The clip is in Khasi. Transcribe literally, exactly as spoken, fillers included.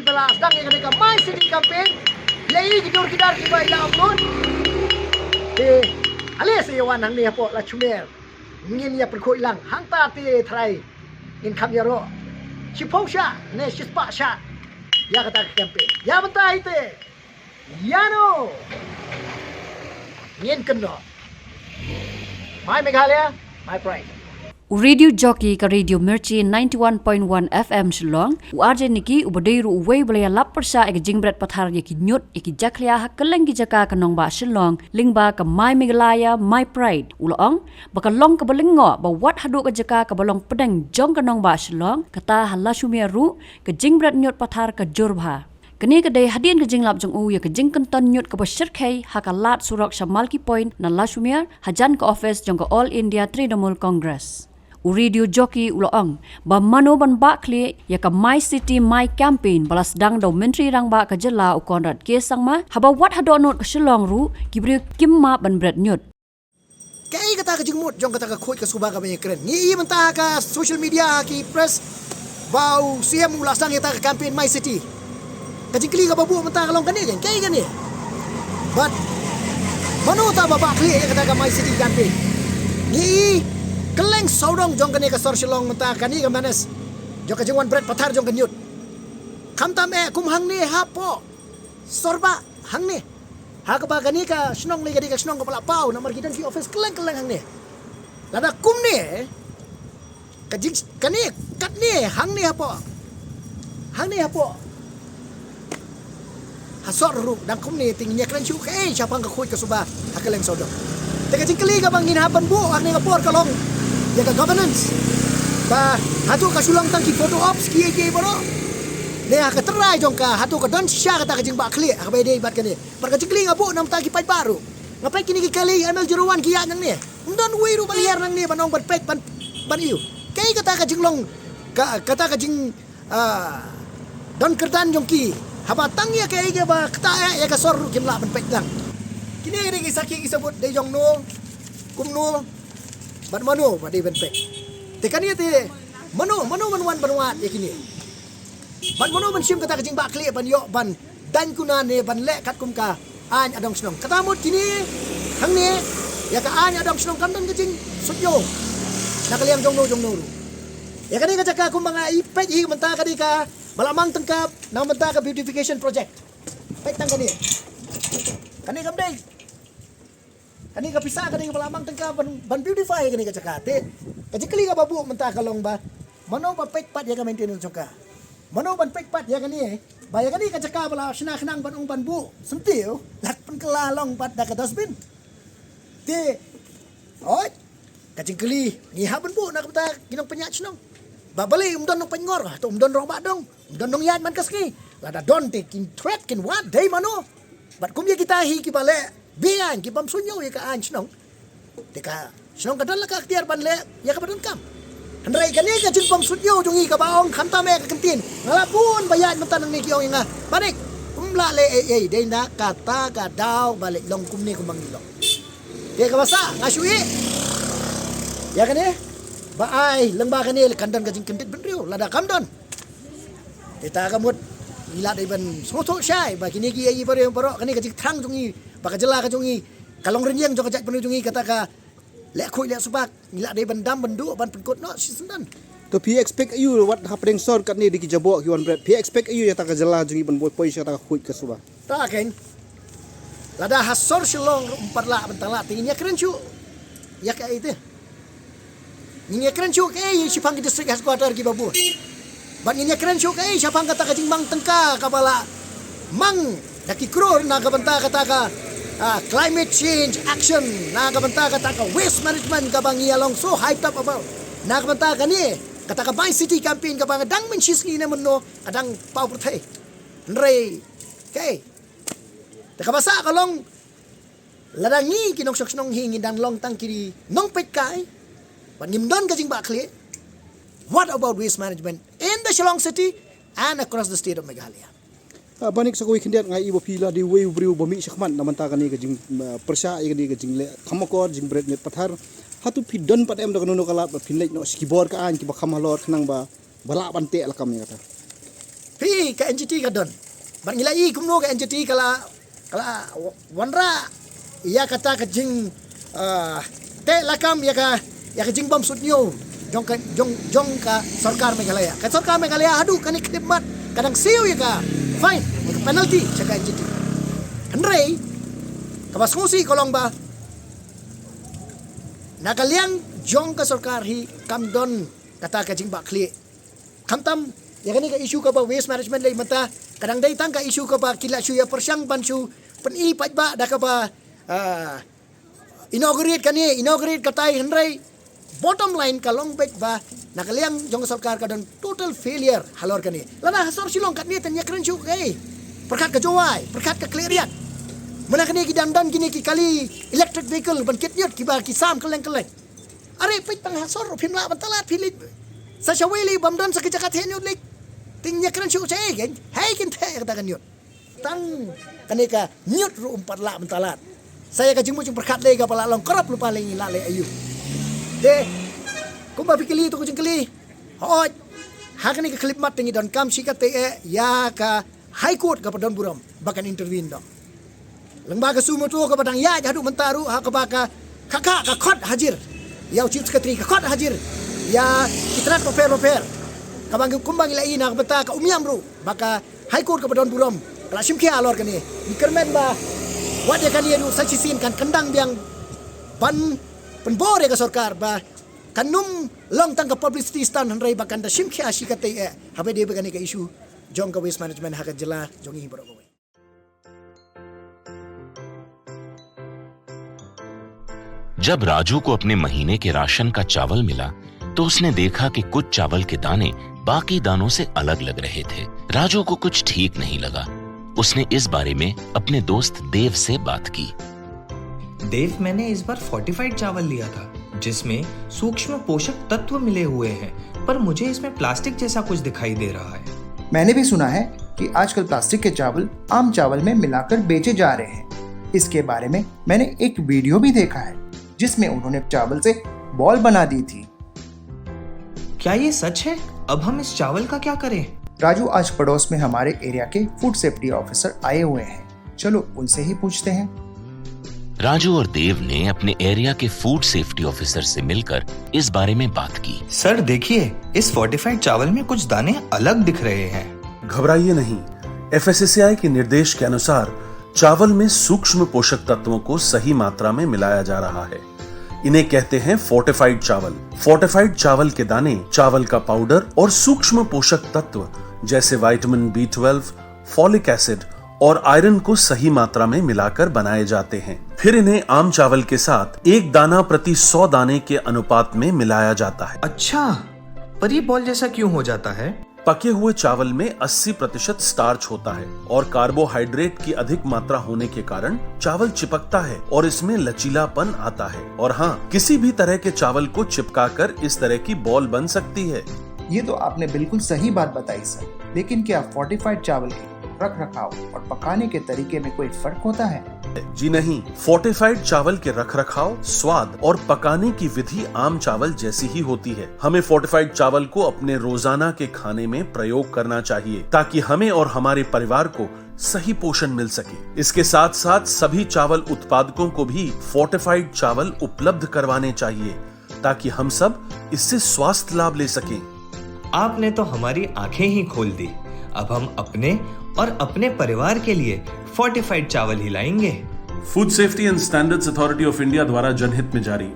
Ba la sdang ïa kane ka My City campaign. Ïa i ki dur ki dar kiba i la upload. Te ale sa ïa wan hangne hapoh Lashmer. Ngin ïa pynkhuid lang hangta te trai. Ngin kham ïaroh shiphew shah ne shispah shah ïa kata ka campaign. Ïa mynta hi te. Ïano. Ngin kynnoh. My Meghalaya, my pride. U radio jockey ka Radio Mirchi ninety-one point one F M Shillong, u R J Nicky, uba dei ruh uwei ba la ïalap pyrshah ïa ka jingbret pathar ïa ki ñiut ïa ki jakhlia ha kylleng ki jaka ka nongbah Shillong, lyngba ka My Meghalaya, my pride, u la ong ba ka long kaba lyngngoh ba wat haduh ka jaka kaba long pdeng jong ka nongbah Shillong, kata ha Lashmer ruh ka jingbret ñiut pathar ka jur bha. Kane ka dei hadien ka jinglap jong u ïa ka jingkynton ñiut kaba shyrkhei ha ka lad surok sha Malki Point na Lashmer, hajan ka office jong ka All India Trinamool Congress. U radio jockey u la ong ba mano ban bah khlieh ïa ka My City My Campaign ba la sdang da u Myntri Rangbah ka jylla u Conrad K Sangma, haba wat haduh nud ka Shillong ruh ki briew kim map ban bret ñiut. Kaei kata ka jingmut jong kata ka khuid ka suba kaba ïakren? Ngi i mynta ha ka social media, ha ki press, ba u C M u la sdang ïa kata ka campaign My City. Ka jingkylli kaba buh mynta ka long kane, kaei kane? Bad mano uta ba bah khlieh ïa kata ka My City campaign? Ngi i kylleng sawdong jong kane ka sor Shillong mynta, kane ka manes jong ka jingwan bret pathar jong ka ñiut. Khamtam eh kum hangne hapoh Sorbah hangne. Ha kaba kane ka shnong lei ka dei ka shnong kaba la paw namar ki don ki office kylleng kylleng hangne. Lada kumne ka jing kane katne hangne hapoh, hangne hapoh ha sor ruh dang kumne te ngin ïakren shuh kaei shaphang ka khuid ka suba ha kylleng sawdong. Te ka jingkylli kaba ngin hap ban buh hangne ka por ka long ïa ka governance. Ba hato ka shu long tang ki photo ops kiei kiei baroh, ne ha ka trai jong ka hato ka don shisha kata ka jingbah khlieh ha kaba ïadei bad kane? Bad ka jingkylli nga buh na bynta ki paidbah ruh. Nga peit kine ki kali M L zero one ki ïaid nangne. Ym don uwei ruh ban hiar nangne ban ong ban peit ban, ban ïoh kaei kata ka jinglong, ka, kata ka jing, ah, don kyrdan jong ki. Haba tang ïa kaei kaba ktah eh ïa ka sor ruh kim lah ban peit lang. Kine ki dei ki sakhi ki sabut, dei jong no, kumno, bad mano ba dei ban peit. Te kane te mano, mano ban wan ban wad ïa kine? Bad mano ban shim kata ka jingbah khlieh ban ïoh ban daiñ kuna ne ban leh katkum ka aiñ adong shnong? Kata mut kine hangne ïa ka aiñ adong shnong kam don ka jingsuidñiew na ka liang jong no jong no ruh. Ïa kane ka jaka kumba nga i peit hi mynta ka dei kaba la mang tyngka na bynta ka beautification project. Peit tang kane. Kane kam dei. Kane ka pisa kane kaba la mang tyngka ban, ban beautify kane ka jaka. Te ka jingkylli kaba buh mynta ka long ba mano ba peit pat ïa ka maintenance jong ka? Mano ban peit pat ïa kane, ba ïa kane ka jaka ba la shna khnang ban ong ban buh syntiew la pynkylla long pat da ka dustbin? Te oi, ka jingkylli ngi hap ban buh na ka bynta ki nongpynïaid shnong. Ba balei ym don nongpynngor, to ym don rangbah dong, ym don nongïaid man ka sngi. Lada don te kin thwet kin wad dei mano? Bad kum ïa kita hi kiba leh biang, ki bym suidñiew ïa ka aiñ shnong. Te ka shnong ka don la ka iktiar ban leh ïa kaba donkam. Hynrei kane ka jingbym suidñiew jong ngi kaba ong khamtam eh ka kyntien. Nga la bun ba ïaid mynta nangne ki ong ïa nga, Banik, ym lah leh ei ei, dei na kata ka daw ba leit long kumne kumba ngi long. Te kaba sah nga shu ïeh ïa kane ba ai lyngba kane kan don ka jingkyndit bynriew, lada kam don. Te ta ka mut ngi la dei ban sngewthuh shai ba kine ki ïa i baroh baroh, kane ka jingthrang jong ngi ba ka jylla ka jong ngi ka long rynïeng jong ka jaitbynriew jong ngi, kata ka leh khuid leh suba ngi la dei ban dam ban duh ban pynkut noh shisyndon. To phi expect aïu wat hapdeng sor katne de ki jaboh ki wan bret? Phi expect aïu ïa ta ka jylla jong ngi ban poi sha ta ka khuid ka suba? Ta keiñ. Lada ha sor Shillong ruh ym pat lah ban tang lah te ngin ïakren shuh ïa kaei te? Ngin ïakren shuh kaei shaphang ki district headquarter kiba bun? Bad ngin ïakren shuh kaei shaphang kata ka jingmang tyngka kaba la mang da ki crore na ka bynta kata ka, ah, climate change action, na ka bynta kata ka waste management kaba ngi ïa long so hyped up about, na ka bynta kane kata ka My City campaign kaba nga dang mynshisngi ne mynno ka dang paw pyrthei. Hynrei kaei? Te kaba sah ka long, lada ngi ki nongshong shnong hi ngin dang long tang ki nongpeitkai bad ngim don ka jingbah khlieh, what about waste management in the Shillong city and across the state of Meghalaya? Ah, Banik, sa kawei khyndiat nga i ba phi la dei uwei u briew ba mih shakhmat na bynta kane ka jing, ah, pyrshah ïa kane ka jingleh kham akor jingbret ñiut pathar. Hato phi don pat em da kano kano ka lad ba phin leit noh sha ki bor ka aiñ kiba kham halor khnang ba ba lah ban teh lakam ïa kata? Phi ka N G T ka don. Bad ngi la i kumno ka N G T ka la, ka la wanrah ïa kata ka jing, ah, teh lakam ïa ka, ïa ka jingbym suidñiew jong ka, jong, jong ka sorkar Meghalaya. Ka sorkar Meghalaya haduh kane ka khyllipmat ka dang siew ïa ka fine, ïa ka penalty sha ka N G T. Hynrei kaba sngewsih ka long ba na ka liang jong ka sorkar hi kam don kata ka jingbakla. Khamtam ïa kane ka issue kaba waste management lei mynta ka dang dei tang ka issue kaba ki la shu ïa pyrshang ban shu pyni paidbah da kaba, ah, inaugurate kane, inaugurate katai, hynrei bottom line ka long beit ba na ka liang jong ka sorkar ka don total failure halor kane. Lada ha sor Shillong katne te ngi ïakren shuh, eh, pyrkhat ka Jowai, pyrkhat ka Khliehriat. Mynta kane ki dang don kine ki kali electric vehicle ban kit ñiut kiba ki sam kylleng kylleng. Are peit tang ha sor phim lah ban thalat phi leit. Sa shawei lei bym don sa ka jaka theh ñiut lei. Te ngi ïakren shuh shaei kein, haei kin theh kata ka ñiut. Tang kane ka ñiut ruh ym pat lah ban thalat. Sa ïa ka jingmut jingpyrkhat lei kaba la long kyrpad lypa lei ngi lah leh aïu. Te kumba phi kylli to ka jingkylli. Hooid. Ha kane ka khyllipmat te ngi donkam shikatdei eh ïa ka High Court kaba don burom ba kan intervene noh. Lyngba ka suo motu kaba dang ïaid haduh mynta ruh ha kaba ka, ka, ka, ka khot hajir ïa u Chief Secretary, ka khot hajir ïa ki tnat bapher bapher. Kaba ngi, kumba ngi la i na ka bynta ka Umiam ruh ba ka High Court kaba don burom ka la shim khia halor kane. Ngi kyrmen ba wat ïa kane ruh sa shisien kan kyndang biang ban pynbor ïa ka sorkar ba kan ym long tang ka publicity stunt, hynrei ba kan da shim khia shikatdei eh haba ïadei bad kane ka issue jong ka waste management ha ka jylla jong ngi baroh kawei. जब राजू को अपने महीने के राशन का चावल मिला, तो उसने देखा कि कुछ चावल के दाने बाकी दानों से अलग लग रहे थे। राजू को कुछ ठीक नहीं लगा। उसने इस बारे में अपने दोस्त देव से बात की। देव, मैंने इस बार फोर्टिफाइड चावल लिया था, जिसमें सूक्ष्म पोषक तत्व मिले हुए हैं, पर मुझे इसमें प्लास्टिक जैसा कुछ दिखाई दे रहा है। मैंने भी सुना है कि आजकल प्लास्टिक के चावल आम चावल में मिलाकर बेचे जा रहे हैं। इसके बारे में मैंने एक वीडियो भी देखा है, जिसमें उन्होंने चावल से बॉल बना दी थी। क्या ये सच है? अब हम इस चावल का क्या करें? राजू, आज पड़ोस में हमारे एरिया के फूड सेफ्टी ऑफिसर आए हुए हैं, चलो उनसे ही पूछते हैं। राजू और देव ने अपने एरिया के फूड सेफ्टी ऑफिसर से मिलकर इस बारे में बात की। सर, देखिए, इस फोर्टिफाइड चावल में कुछ दाने अलग दिख रहे हैं। घबराइए नहीं, एफएसएसएआई के निर्देश के अनुसार चावल में सूक्ष्म पोषक तत्वों को सही मात्रा में मिलाया जा रहा है। इन्हें कहते हैं फोर्टिफाइड चावल। फोर्टिफाइड चावल के दाने चावल का पाउडर और सूक्ष्म पोषक तत्व जैसे vitamin B twelve, folic acid और आयरन को सही मात्रा में मिलाकर बनाए जाते हैं। फिर इन्हें आम चावल के साथ एक दाना प्रति सौ दाने के अनुपात में मिलाया जाता है। अच्छा, पर ये बॉल जैसा क्यों हो जाता है? पके हुए चावल में अस्सी प्रतिशत स्टार्च होता है और कार्बोहाइड्रेट की अधिक मात्रा होने के कारण चावल चिपकता है और इसमें लचीलापन आता है। और हाँ, किसी भी तरह के चावल को चिपकाकर इस तरह की बॉल बन सकती है। ये तो आपने बिल्कुल सही बात बताई सर, लेकिन क्या फोर्टिफाइड चावल के रख रखाव और पकाने के तरीके में कोई फर्क होता है? जी नहीं, फोर्टिफाइड चावल के रख रखाव, स्वाद और पकाने की विधि आम चावल जैसी ही होती है। हमें फोर्टिफाइड चावल को अपने रोजाना के खाने में प्रयोग करना चाहिए, ताकि हमें और हमारे परिवार को सही पोषण मिल सके। इसके साथ साथ सभी चावल उत्पादकों को भी फोर्टिफाइड चावल उपलब्ध करवाने चाहिए, ताकि हम सब इससे स्वास्थ्य लाभ ले सकें। आपने तो हमारी आंखें ही खोल दी। अब हम अपने और अपने परिवार के लिए फोर्टिफाइड चावल ही लाएंगे। Food Safety and Standards Authority of India द्वारा जनहित में जारी।